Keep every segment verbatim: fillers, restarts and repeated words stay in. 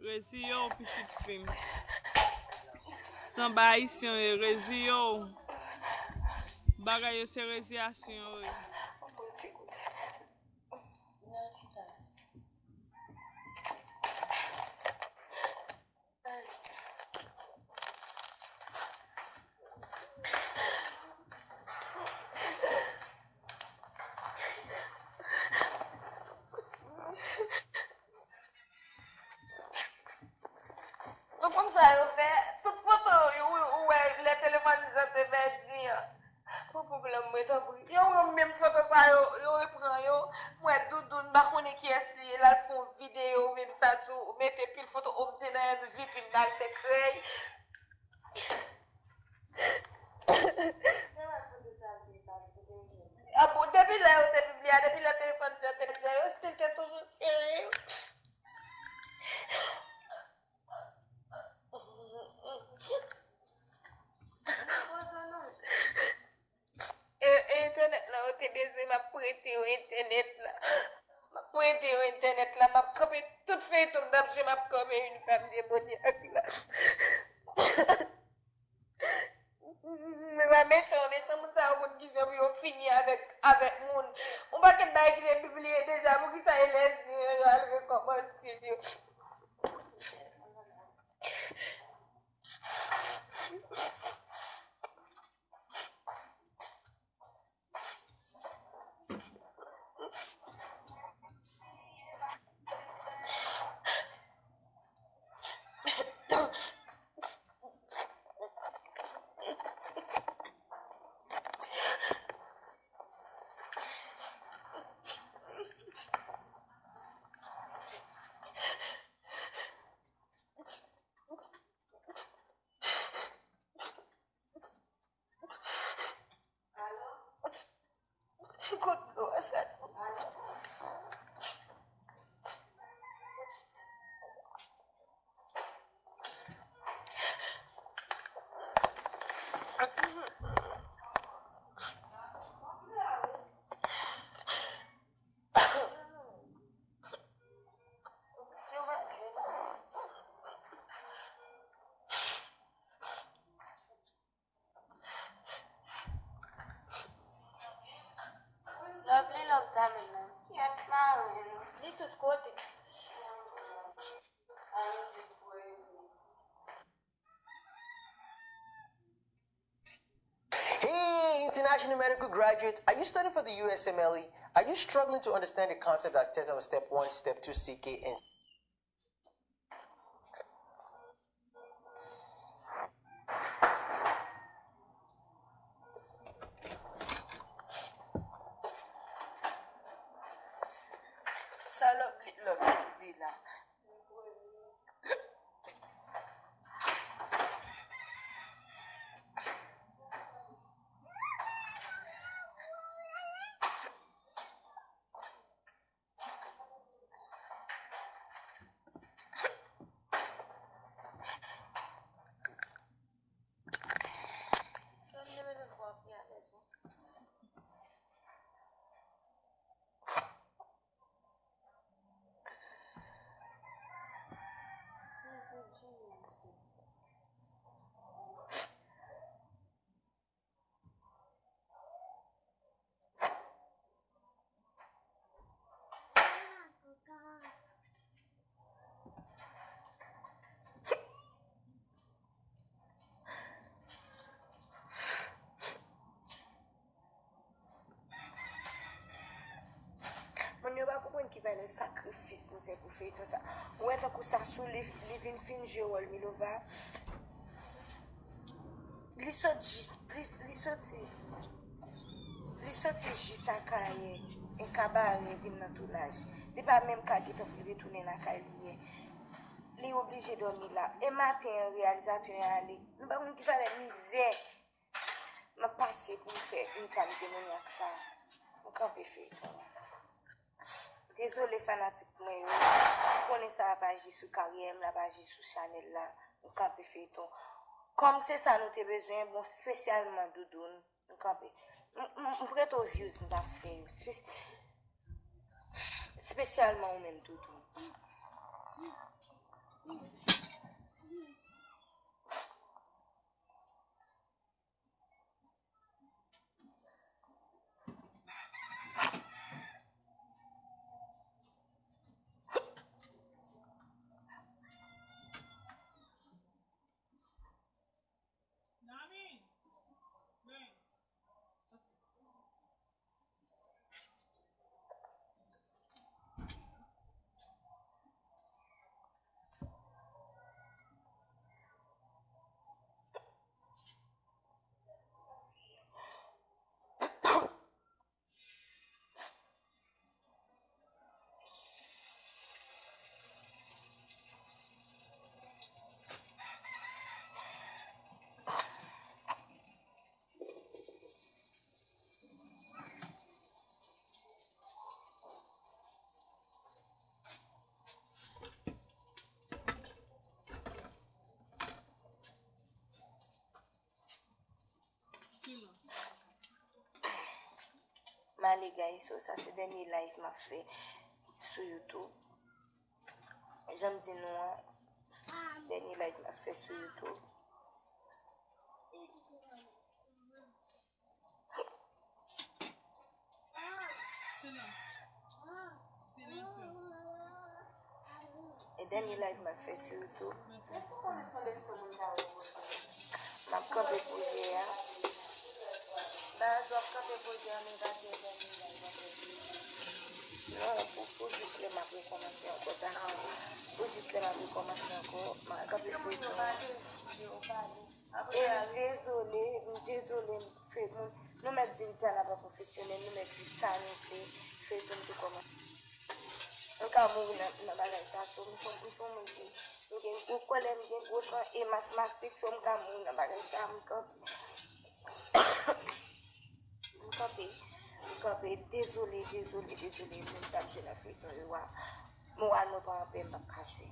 Reziye w, pitit fi m. Sanba ayisyen w ye, reziye w. Bagay yo se reziyasyon yo ye. Ou konn sa yo fè? Tout foto yo, ou, ou wè lè telefòn Jan te pèdi an. Pou pwoblèm mwen, tanpri. Yo, yo, menm foto sa yo, yo repran yo. M wè Doudoun, m pa konnen kiyès li ye, l al fè yon videyo, menm sa tou, mete pil foto, o, m te nan M V P, m t al fè krèy. Ah, bon, depi lè yo te pibliye a, depi lè telefòn Jan te pèdi an, yo still te toujou sere yo. E, e entènèt la, yo te bezwen, m ap prete yo entènèt la. M ap prete yo entènèt la, m ap kanpe tout feyton m t ap jwe, m ap kanpe yon fanm demonyak la. Men pa mesan, mesan moun sa yo konn kijan pou yo fini avèk, avèk moun. Yon pakèt bagay ki te pibliye deja, poukisa e lèzyen yo al rekòmanse yo? Kot dlo a sa? Lovely love sa menm nan. Kyèt maren. Li tout kote. Hey, international medical graduates, are you studying for the U S M L E? Are you struggling to understand the concept that's tested on step one, step two, C K, and Sa lòt li, lòt li di la. Moun yo pa konprann ki valè sakrifis nou fè pou feyton sa. Ou wè tankou Sasou, li, li vin fin jwe wòl Milova. Li sot jis, li, li soti, li soti jis Akayè, e Kabarè vin nan tounaj. Li pa menm ka gentan pou li retounen lakay li ye. Li oblije dòmi la. E maten an, reyalizatè an ale. Nou pa konn ki valè mizè m ap pase pou m fè yon fanm demonyak sa. M kanpe feyton an. Dezole fanatik mwen yo. M konnen sa a pa jis sou karyè m, l ap aji sou chanèl la. M kanpe feyton. Kòm se sa nou te bezwen, bon, espesyalman Doudoun. M kanpe. M, m, m prete w views m t ap fè yo. Espe-, espesyal Espesyaman ou menm, Toutou. M ale, guys, so sa se dènye live m ap fè sou YouTube. Jan m di nou an, dènye live m ap fè sou YouTube. E dènye live m ap fè sou YouTube. M ap kanpe pou jè a. Baz, w ap kanpe pou jè a, men gade dènye live m ap fè sou YouTube. Non, pou, pou jis lè m ap rekòmanse ankò, sa. Pou jis lè m ap rekòmanse ankò, m ap kanpe feyton an. E m dezole, m dezole, m fè moun. Nou mèt di Widiana pa pwofesyonèl, nou mèt di sa nou vle, feyton tou kòmanse. M ka mouri nan, nan bagay sa, so, m se, m se yon moun ki, m gen gwo kòlè, m gen gwo san, e m asmatik, so, m ka mouri nan bagay sa, m kanpe. M kanpe, m kanpe, dezole, dezole, dezole, moun t ap jwe nan feyton yo a. Moral mwen pa anpè, m p ap ka jwe.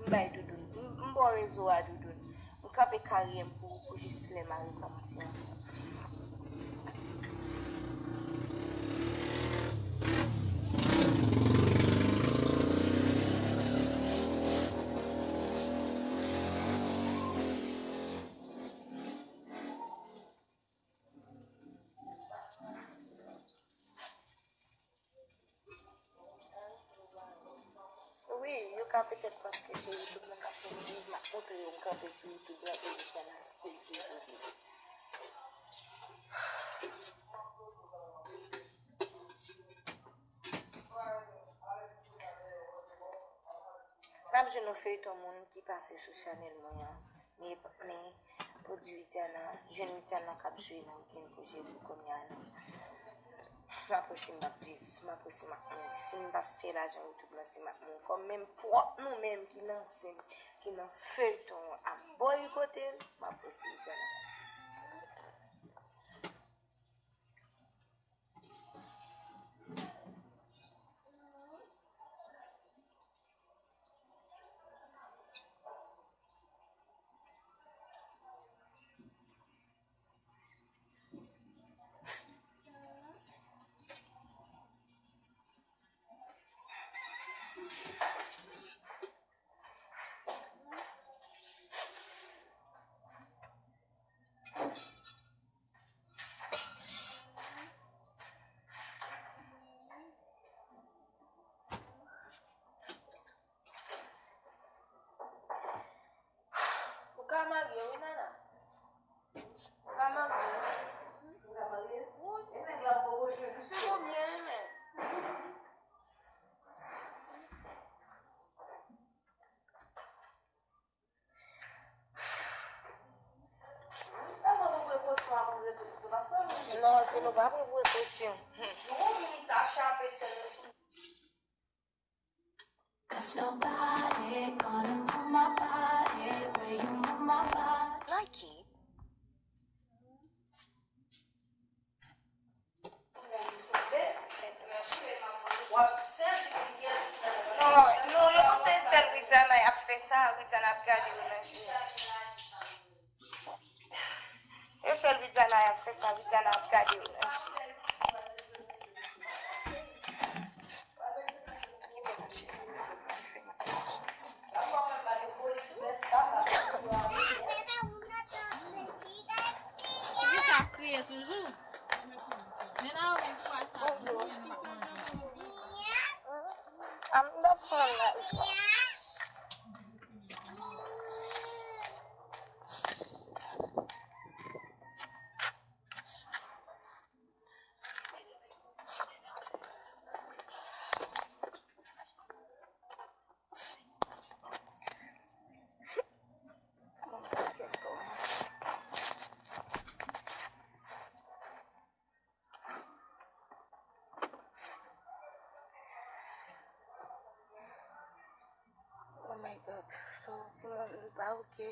M bay doudoun. M, m ba w rezo a, doudoun. M kanpe karyè m pou, pou jis lè m a rekòmanse ankò. Wi, yo ka petèt panse se YouTube mwen k ap fè m viv, m ap montre yo m kanpe sou YouTube la, e Widiana still dezole. N ap jwenn yon feyton moun ki pase sou chanèl mwen an. Men, men, pou di Widiana, jwenn Widiana k ap jwe nan okenn pwojè pou kounye a, non. M ap resi m p ap viv, m ap resi m ap mouri. Si m pa fè lajan YouTube lan, se m ap mouri. Kòm menm pwòp nou menm ki nan zen, ki nan feyton an ap bòykote l, m ap resi Widiana p ap viv. Ou ka marye wi, Nana. Ou ka marye. Ou ka marye? Wi. E nèg la poko jwe. Se konbyen, men? Non, si nou pa pran prekosyon. Cause nobody gonna move my body where you move my body. Like it. Non, non, yo panse sèl Widiana y ap fè sa, Widiana ap gade yo nan je. E sèl Widiana y ap fè sa, Widiana ap gade yo nan je. I'm the phone. Oh my God. So, timoun, m pa oke.